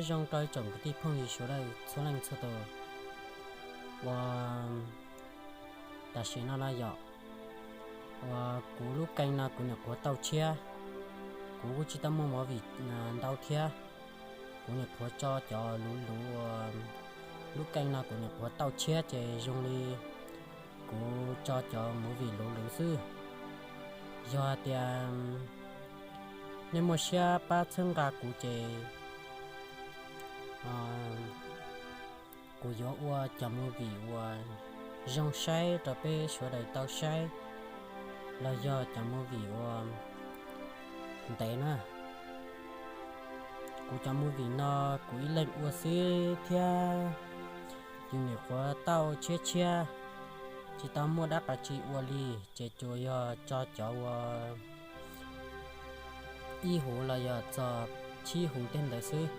Zoo rau ib tsoom kwv tij phooj ywg sawv daws txhua leej txhua tus uas tam sim no no yom, uas kuv lub kênh no kuv nyuam qhuav tau tshiab, kuv kuj tsis tau muaj movie ntau thiab. Kuv nyuam qhuav tso cov luv luv, lub kênh no kuv nyuam qhuav tau tshiab ces zoo li kuv tso cov movie luv luv xwb. Yog hais tias nej muaj siab pab txhawb nqa kuv ces kuv yuav ua cov movie uas zoo saib rau peb sawv daws tau saib, los yog cov movie uas ntev na. Kuv cov movie no kuv ib leeg ua xwb thiab, yus nyuam qhuav tau tshiab tshiab, tsis tau muaj dab qas tsi ua li, ces tsuas yog tso cov uas ib huv los yog txog tsib huv tej ntawd xwb.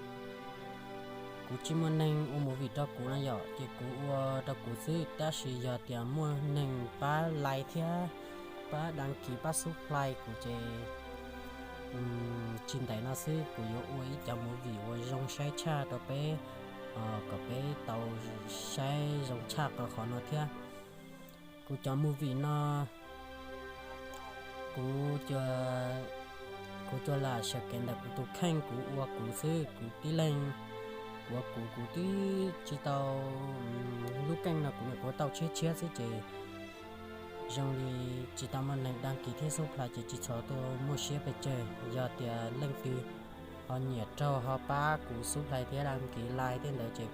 Kuv tsis muaj neeg ua movie rau kuv no yom, ces kuv ua rau kuv xwb, tab sis yog tias muaj neeg pab like thiab pab đăng ký pab subscribe kuv ces tsis ntev no xwb kuv yuav ua ib cov movie uas zoo saib tshaj rau peb, kom peb tau saib zoo tshaj qhov no thiab. Kuv cov movie no kuv, kuv tsuas lam sawv kev ntawm kuv tus kheej, kuv ua kuv xwb, kuv tib leeg ua kuv, kuv twb tsis tau, lub kênh no kuv nyuam qhuav tau tshiab tshiab xwb ces zoo li tsis tau muaj neeg đăng ký thiab subscribe ces tsis txhob tuaj muaj siab pes tsawg. Yog tias leej twg ho nyiam raug ho pab kuv subscribe thiab đăng ký like tej ntawd ces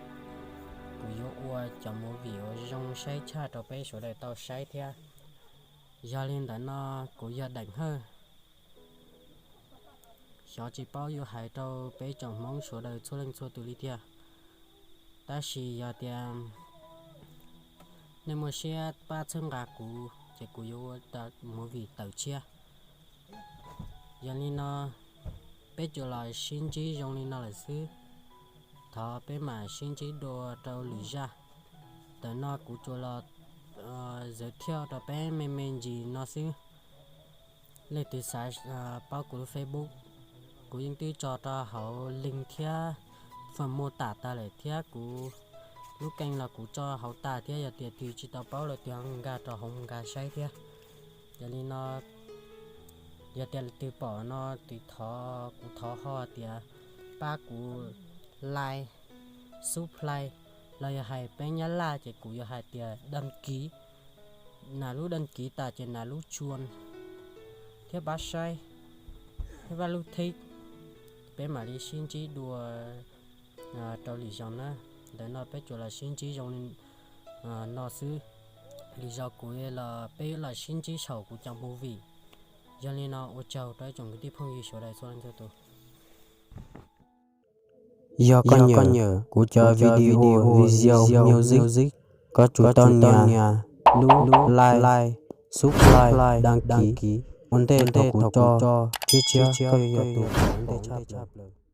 kuv yuav ua cov movie uas zoo saib tshaj rau peb sawv daws tau saib thiab. Yog li ntawd no kuv yog Deem Hawj, xyov tsis paub yuav hais rau peb tsoom Hmoob sawv daws txhua leej txhua tus li thiab. Tab sis yog tias nej muaj siab pab txhawb nqa kuv ces kuv yuav ua movie tawm tshiab. Yog li no peb tsuas los sib ntsib zoo li no lawm xwb, thov peb mam sib ntsib dua rau lwm zaj. Ntawm no kuv tsuas los giới thiệu rau peb me me ntsis no xwb. Leej twg xav paub kuv lub Facebook, kuv yeej twb tso rau hauv link thiab phần mô tả tag lawm thiab, kuv lub kênh los kuv tso hauv tas thiab, yog tias twg tsis tau paub los twg ho nkag rau hauv nkag saib thiab. Yog li no yog tias leej twg pom no, kuv thov ho tias pab kuv like, subscribe, los yog hais peb Nyab Laj ces kuv yuav hais tias đăng ký. Nas lub đăng ký tas ces nas lub chuas thiab pab saib thiab pab lub thib, peb mam li sib ntsib dua rau lwm zaus na. Ntawm no peb tsuas los sib ntsib zoo li no xwb, lwm zaus kuv los peb los sib ntsib saum kuv cov movie. Yog li no ua tsaug rau ib tsoom kwv tij phooj ywg sawv daws txhua leej txhua tus. Yog koj nyiam kuv cov video, video music, koj tsum tau nias lub like, subscribe, đăng ký ua ntej thaum kuv tso tshiab tshiab, koj yuav yog tus ua ntej tshaj plaws.